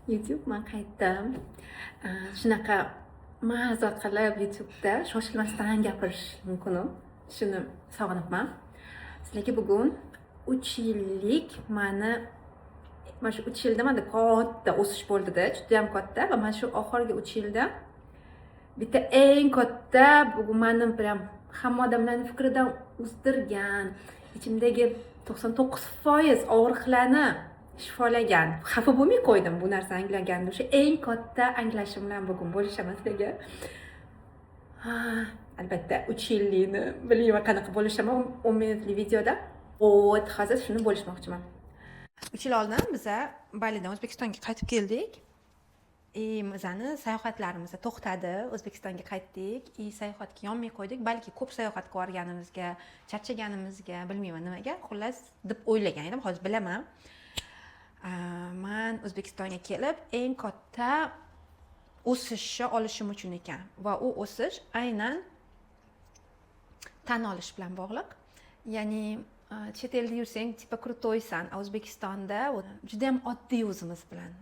YouTube, man qaytdim. Shunaqa maza qilib YouTube'da shoshilmasdan gapirish mumkin. Shuni sog'inibman. Sizlarga bugun 3 yillik mani, mana shu 3 yilda manda katta o'sish bo'ldida, judayam katta. Va mana shu oxirgi 3 yilda bitta eng katta, bugun mani прям hamma odamlarni fikridan o'zdirgan, ichimdagi 99% og'riqlarni shifolagan, xafa bo'lmay qo'ydim bu narsani anglaganimda. O'sha eng katta anglashim bilan bugun bo'lishaman sizlarga. Ha, albatta, 3 yillikni bilmayman, qanaqa bo'lishaman 10 minutli videoda. Вот hozir shuni bo'lishmoqchiman. 3 yil oldin biza Balidan O'zbekistonga qaytib keldik и bizani sayohatlarimiz to'xtadi. O'zbekistonga qaytdik и sayohatga yonmay qo'ydik. Balki ko'p sayohatga borganimizga charchaganimizga, bilmayman nimaga, xullas, deb o'ylagan edim. Hozir bilaman. Man O'zbekistonga kelib eng katta o'sishni olishim uchun ekan va u o'sish aynan tan olish bilan bog'liq. Ya'ni chet elda yursang, типа крутой san, a O'zbekistonda judayam oddiy o'zimiz bilan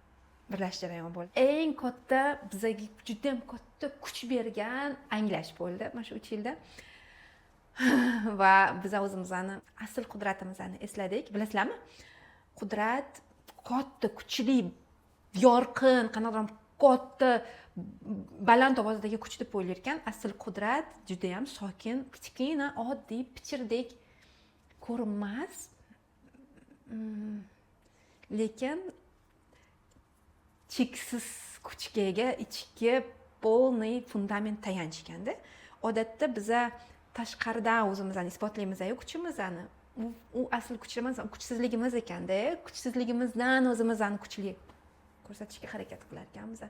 birlashish jarayoni bo'ldi. Eng katta, bizaga judayam katta kuch bergan anglash bo'ldi mana shu 3 yilda. Va biza o'zimizni asl qudratimizni esladik. Bilasizlarmi, qudrat katta, kuchli, yorqin, qanaqadir katta, baland ovozdagi kuch deb o'ylarkan. Asl qudrat judayam sokin, kichkina, oddiy, pichirdek ko'rinmas, lekin cheksiz kuchga ega ichki полный fundament, tayanch ekanda. Odatda biza tashqaridan o'zimizni isbotlaymiz-yu kuchimizni. U asl kuchli emas, kuchsizligimiz ekanda. Kuchsizligimizdan o'zimizni kuchli ko'rsatishga harakat qilar ekanmiz.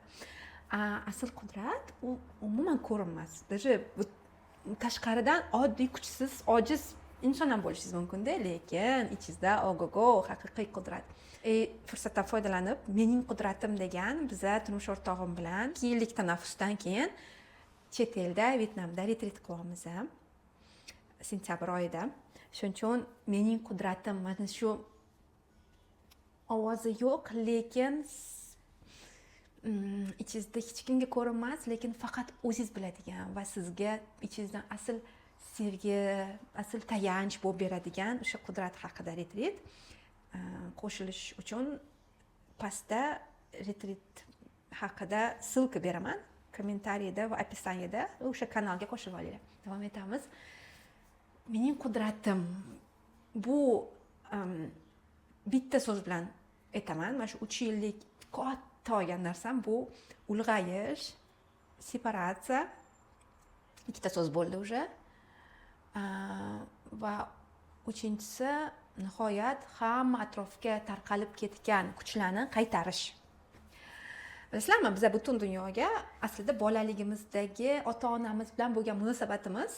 Asl qudrat u umuman ko'rinmas. Даже tashqaridan oddiy, kuchsiz, ojiz inson ham bo'lishingiz mumkinda, lekin ichingizda ogogo, haqiqiy qudrat. Fursatdan foydalanib, "Mening qudratim" degan, biza turmush o'rtog'im bilan 2 yillik tanaffusdan keyin chet elda, Vyetnamda retrit qilyapmiz sentyabr oyida. Shuning uchun "Mening qudratim" mana shu ovozi yo'q, lekin ichingizda hech kimga ko'rinmas, lekin faqat o'zingiz biladigan va sizga ichingizdan asl sevgi, asl tayanch bo'lib beradigan o'sha qudrat haqida retrit. Qo'shilish uchun pastda retrit haqida ссылка beraman kommentariyda va описание da, o'sha kanalga qo'shilib olinglar. Davom etamiz. "Mening qudratim" bu bitta so'z bilan aytaman: mana shu 3 yillik katta olgan narsam bu ulg'ayish, separatsiya, ikkita so'z bo'ldi уже, va uchinchisi nihoyat hamma atrofga tarqalib ketgan kuchlarni qaytarish. Bilasizlarmi, biza butun dunyoga aslida bolaligimizdagi ota onamiz bilan bo'lgan munosabatimiz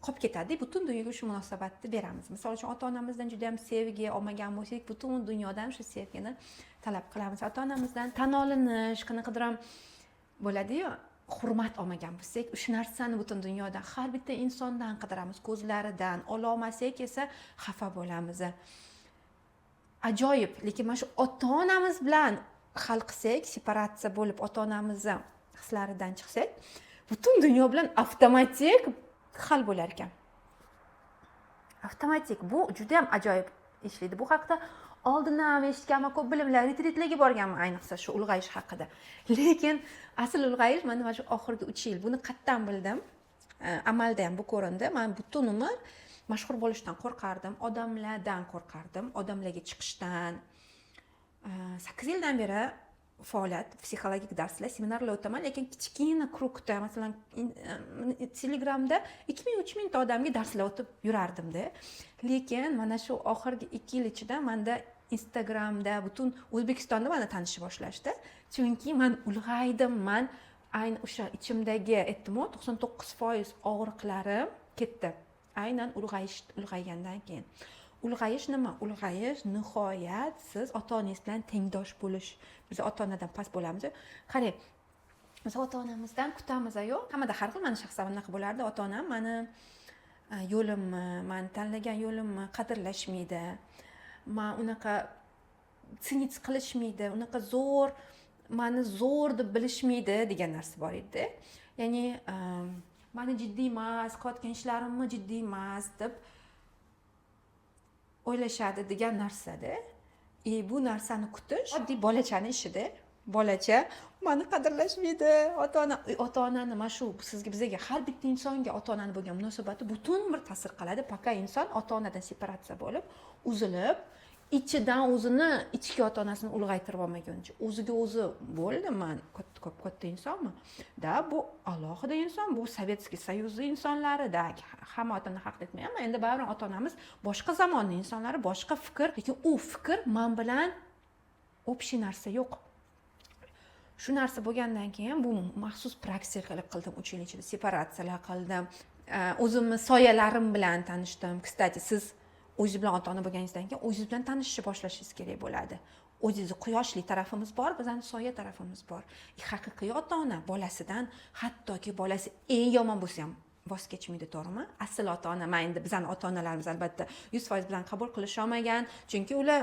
qolib ketadi, butun dunyoga shu munosabatni beramiz. Misol uchun, ota onamizdan juda yam sevgi olmagan bo'lsak, butun dunyodan shu sevgini talab qilamiz. Ota onamizdan tan olinish, qanaqadir ham bo'ladiyu, hurmat olmagan bo'lsak, o'sha narsani butun dunyodan, har bitta insondan qidiramiz, ko'zlaridan ololmasak esa xafa bo'lamiz. Ajoyib, lekin mana shu ota onamiz bilan hal qilsak, separatsiya bo'lib, ota onamizni hislaridan chiqsak, butun dunyo bilan avtomatik hal bo'lar ekan, avtomatik. Bu juda yam ajoyib ishlaydi. Bu haqda oldin ham eshitganman, ko'p bilimlar, retritlarga borganman, ayniqsa shu ulg'ayish haqida. Lekin asl ulg'ayish mana shu oxirgi 3 yil. Buni qayerdan bildim? Amalda ham bu ko'rindi. Man butun umr mashhur bo'lishdan qo'rqardim, odamlardan qo'rqardim, odamlarga chiqishdan. 8 yildan beri faoliyat, psixologik darslar, seminarlar o'taman, lekin kichkina круг da, masalan, Telegramda 2000, 3000 ta odamga darslar o'tib yurardimda. Lekin mana shu oxirgi 2 yil ichida manda Instagramda butun O'zbekistonda mani tanishni boshlashdi, chunki man ulg'aydim. Man ayni o'sha ichimdagi, aytdimu, 99% og'riqlarim ketdi aynan ulg'ayish, ulg'aygandan keyin. Ulg'ayish nima? Ulg'ayish nihoyat siz ota onangiz bilan tengdosh bo'lish. Biz ota onadan past bo'lamiz. Qarang, biz ota onamizdan kutamiz yo'q, hammada har xil, mani shaxsan bunaqa bo'lardi: ota onam mani yo'limni, man tanlagan yo'limni qadrlashmaydi, man unaqa ценить qilishmaydi, unaqa zo'r. Mani zo'r deb bilishmaydi degan narsa bor edida. Ya'ni mani jiddiy emas, qilayotgan ishlarimni jiddiy emas deb o'ylashadi degan narsada. И bu narsani kutish oddiy bolachani ishida. Bolacha mani qadrlashmaydi ota ona. Ota onani mana shu sizga, bizaga, har bitta insonga ota onani bo'lgan munosabati butun bir ta'sir qiladi, пока inson ota onadan separatsiya bo'lib, uzilib, ichidan o'zini ichki ota onasini ulg'aytirib olmaguncha, o'ziga o'zi bo'ldi, man katta, ko'p katta insonman da. Bu alohida inson, bu Советский Союз ni insonlarida. Hamma ota ona haqida aytmayapman endi, baribir ota onamiz boshqa zamonni insonlari, boshqa fikr, lekin u fikr man bilan общий narsa yo'q. Shu narsa bo'lgandan keyin bu maxsus praktikalar qildim, 3 yil ichida separatsiyalar qildim, o'zimni soyalarim bilan tanishdim. Кстати, siz o'zingiz bilan ota ona bo'lganingizdan keyin o'zingiz bilan tanishishni boshlashingiz kerak bo'ladi. O'zingizni quyoshli tarafimiz bor, bizani soya tarafimiz bor. И haqiqiy ota ona bolasidan, hattoki bolasi eng yomon bo'lsa ham, voz kechmaydi, to'g'rimi? Asl ota ona. Man endi bizani ota onalarimiz albatta 100% bilan qabul qilisholmagan, chunki ular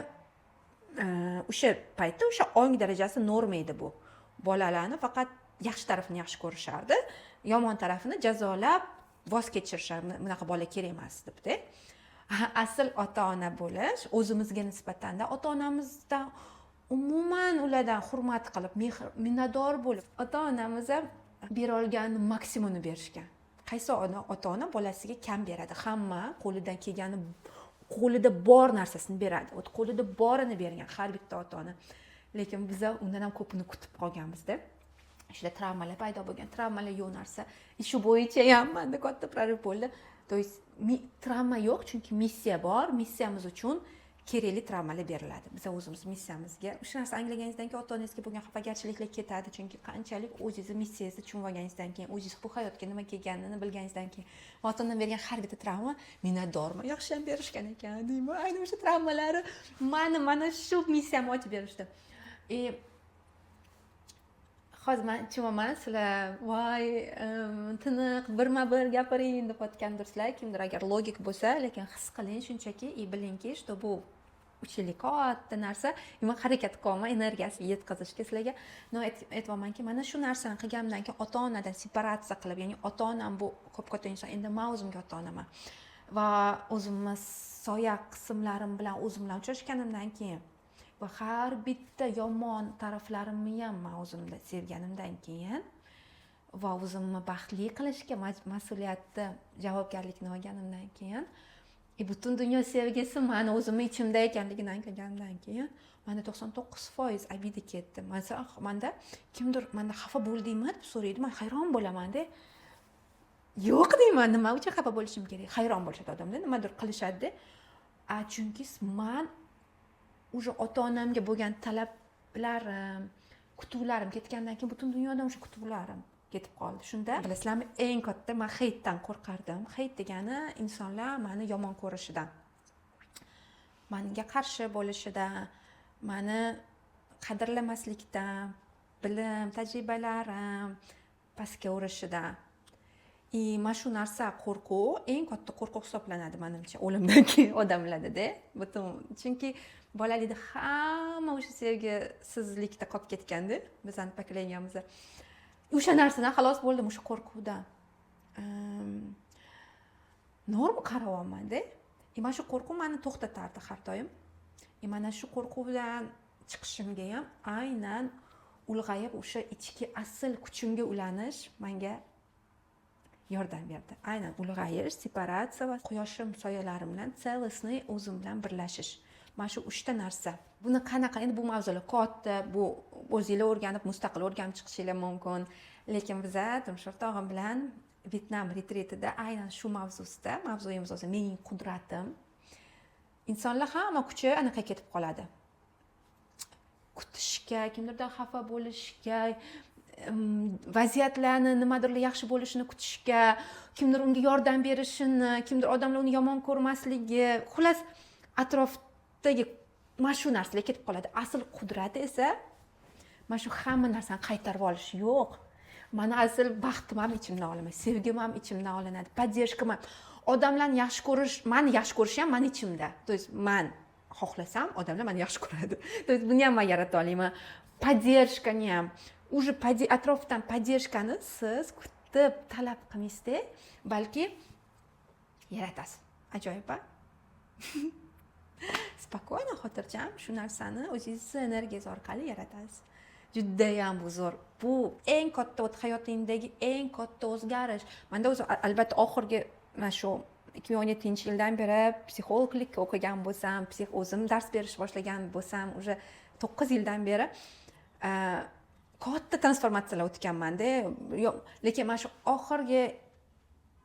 o'sha paytda o'sha ong darajasi norma edi. Bu bolalarni faqat yaxshi tarafini yaxshi ko'rishardi, yomon tarafini jazolab, voz kechirishardi, bunaqa bola kerak emas debda. Asl ota ona bo'lish o'zimizga nisbatanda ota onamizdan, umuman ulardan hurmat qilib, mehr, minnatdor bo'lib, ota onamiz ham berolgan maksimumni berishgan. Qaysi ona, ota ona bolasiga kam beradi? Hamma qo'lidan kelgani, qo'lida bor narsasini beradi. Вот qo'lida borini bergan har bitta ota ona, lekin biza undan ham ko'pini kutib qolganmizda. O'shanda travmalar paydo bo'lgan. Travmalar yo'q narsa. И shu bo'yicha ham manda katta прорыв bo'ldi. То есть travma yo'q, chunki missiya bor. Missiyamiz uchun kerakli travmalar beriladi. Biza o'zimiz missiyamizga, o'sha narsani anglaganingizdan keyin ota onangizga bo'lgan xafagarchiliklar ketadi, chunki qanchalik o'zingizni missiyangizni tushunib olganingizdan keyin, o'zingiz bu hayotga nima kelganini bilganingizdan keyin ota onam bergan har bitta travma, minnatdorman, yaxshi ham berishgan ekan deyman. Ayni o'sha travmalari mani mana shu missiyamni ochib berishdi. И hozir man tushunyapman, sizlar voy, tiniq, birma bir gapiring deyotgandirsizlar kimdir, agar logik bo'lsa. Lekin his qiling shunchaki и bilingki, что bu 3 yillik katta narsa. Man harakat qilyapman energiyasi yetkazishga sizlarga. Но aytyapmanki, mana shu narsani qilganimdan keyin, ota onadan separatsiya qilib, ya'ni ota onam bu ko'p katta inson, endi man o'zimga ota onaman va o'zimni soya qismlarim bilan o'zim bilan uchrashganimdan keyin va har bitta yomon taraflarimni ham man o'zimda sevganimdan keyin va o'zimni baxtli qilishga mas'uliyatni, javobgarlikni olganimdan keyin и butun dunyo sevgisi mani o'zimni ichimda ekanligini anglaganimdan keyin manda 99% обида ketdi. Masalan, manda kimdir manda xafa bo'ldingmi deb so'raydi, man hayron bo'lamanda, yo'q deyman, nima uchun xafa bo'lishim kerak? Hayron bo'lishadi odamlar, nimadir qilishadida. A chunki man уже ota onamga bo'lgan talablarim, kutuvlarim ketgandan keyin butun dunyodan o'sha kutuvlarim ketib qoldi. Shunda, bilasizlarmi, eng katta man хейт dan qo'rqardim. Хейт degani insonlar mani yomon ko'rishidan, manga qarshi bo'lishidan, mani qadrlamaslikdan, bilim, tajribalarim pastga urishidan. И mana shu narsa, qo'rquv eng katta qo'rquv hisoblanadi manimcha o'limdan keyin odamlardada butun, chunki bolalikda hamma o'sha sevgisizlikda qolib ketganda bizani поколения mizda. O'sha narsadan xalos bo'ldim, o'sha qo'rquvdan. Норм qarayapmanda. И mana shu qo'rquv mani to'xtatardi har doim. И mana shu qo'rquvdan chiqishimga ham aynan ulg'ayib, o'sha ichki asl kuchimga ulanish manga yordam berdi. Aynan ulg'ayish, separatsiya va quyoshim, soyalarim bilan целостный o'zim bilan birlashish, mana shu uchta narsa. Buni qanaqa endi, bu mavzular katta, bu o'zinglar o'rganib, mustaqil o'rganib chiqishinglar mumkin. Lekin biza turmush o'rtog'im bilan Vyetnam retritida aynan shu mavzusida, mavzuyimiz o'zi mening qudratim. Insonlar hamma kuchi anaqa ketib qoladi, kutishga, kimdirdan xafa bo'lishga, vaziyatlarni nimadirlar yaxshi bo'lishini kutishga, kimdir unga yordam berishini, kimdir, odamlar uni yomon ko'rmasligi, xullas, atrofdagi mana shu narsalar ketib qoladi. Asl qudrat esa mana shu hamma narsani qaytarib olish yo'q. Mani asl baxtim ham ichimdan olaman, sevgim ham ichimdan olinadi, поддержка m ham, odamlarni yaxshi ko'rish, mani yaxshi ko'rish ham mani ichimda. То есть man Xohlasam, odamlar mani yaxshi ko'radi. То есть buni ham man yarata olaman. Поддержка ni ham уже, atrofdan поддержка ni siz kutib, talab qilmaysizda, balki yaratasiz. Ajoyib a? Спокойно, xotirjam shu narsani o'zingizni energiyangiz orqali yaratasiz. Judayam bu zo'r, bu eng katta, hayotingdagi eng katta o'zgarish. Manda o'zi, albatta, oxirgi mana shu 2017-yildan beri psixologlikka o'qigan bo'lsam, o'zim dars berish boshlagan bo'lsam, уже 9 yildan beri katta transformatsiyalar o'tganmanda. Yo'q, lekin mana shu oxirgi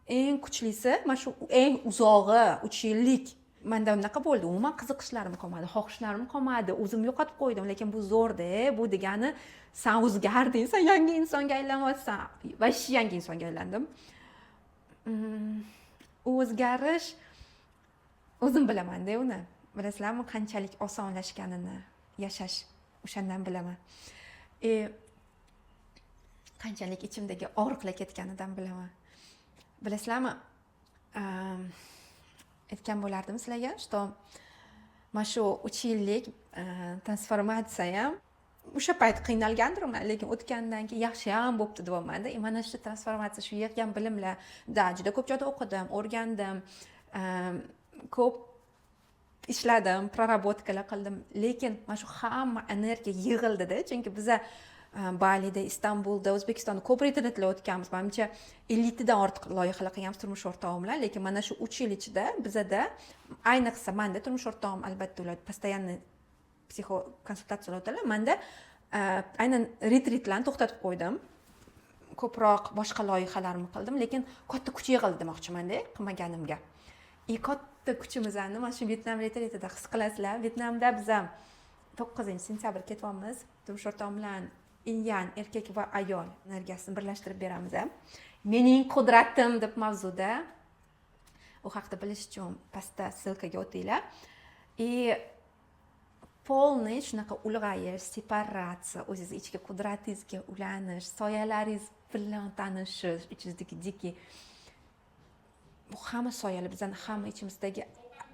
eng kuchlisi, mana shu eng uzog'i, 3 yillik manda unaqa bo'ldi. Umuman qiziqishlarim qolmadi, xohishlarim qolmadi, o'zim yo'qotib qo'ydim. Lekin bu zo'rda, bu degani san o'zgarding, san yangi insonga aylanyapsan. Вообще yangi insonga aylandim. U o'zgarish, o'zim bilamanda uni, bilasizlarmi, qanchalik osonlashganini yashash, o'shandan bilaman. Qanchalik ichimdagi og'riqlar ketganidan bilaman. Bilasizlarmi, aytgan bo'lardim sizlarga, что mana shu 3 yillik transformatsiya ham o'sha payt qiynalgandirman, lekin o'tgandan keyin yaxshiyam bo'pti deyapmanda. И mana shu transformatsiya, shu yig'gan bilimlar да, juda ko'p joyda o'qidim, o'rgandim, ko'p ishladim, проработка lar qildim, lekin mana shu hamma energiya yig'ildida, chunki biza Balida, Istanbulda, O'zbekistonda ko'p retritlar o'tganmiz. Manimcha, 50 tadan ortiq loyihalar qilganmiz turmush o'rtog'im bilan. Lekin mana shu 3 yil ichida bizada, ayniqsa manda, turmush o'rtog'im, albatta, ular постоянно psixo konsultatsiyalar o'tadilar, manda aynan retritlarni to'xtatib qo'ydim, ko'proq boshqa loyihalarimni qildim, lekin katta kuch yig'ildi demoqchimanda qilmaganimga. И katta kuchimizni mana shu Vyetnam retritida his qilasizlar. Vyetnamda biza 9-sentyabr ketyapmiz turmush o'rtog'im bilan. Inyan, erkak va ayol energiyasini birlashtirib beramiz, "Mening qudratim" deb mavzuda. U haqida bilish uchun pastda ссылка ga o'tinglar. И полный shunaqa ulg'ayish, separatsiya, o'zingizni ichki qudratingizga ulanish, soyalaringiz bilan tanishish, ichingizdagi дикий, bu hamma soyalar, bizani hamma ichimizdagi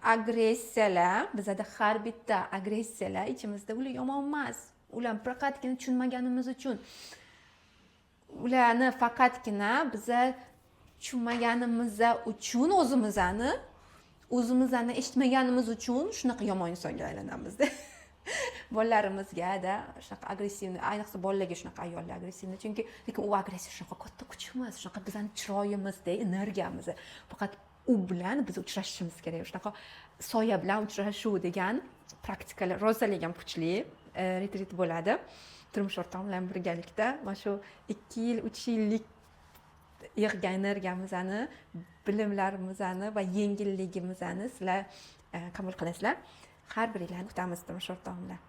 agressiyalar, bizada har bitta agressiyalar ichimizda, ular yomon emas, ular faqatgina tushunmaganimiz uchun, ularni faqatgina biza tushunmaganimiz uchun, o'zimizni eshitmaganimiz uchun shunaqa yomon insonga aylanamizda. Bolalarimizga-da shunaqa агрессивный, ayniqsa bolalarga shunaqa ayollar агрессивный, chunki lekin u agressiya shunaqa katta kuchimiz, shunaqa bizani chiroyimizda, energiyamiz. Faqat u bilan biz uchrashishimiz kerak. Shunaqa soya bilan uchrashuv degan praktikalar rosalik ham kuchli retrit bo'ladi. Turmush o'rtog'im bilan birgalikda mana shu 2 yil, 3 yillik yig'gan energiyamizni, bilimlarimizni va yengilligimizni sizlar qabul qilasizlar. Har biringlarni kutamiz turmush o'rtog'im bilan.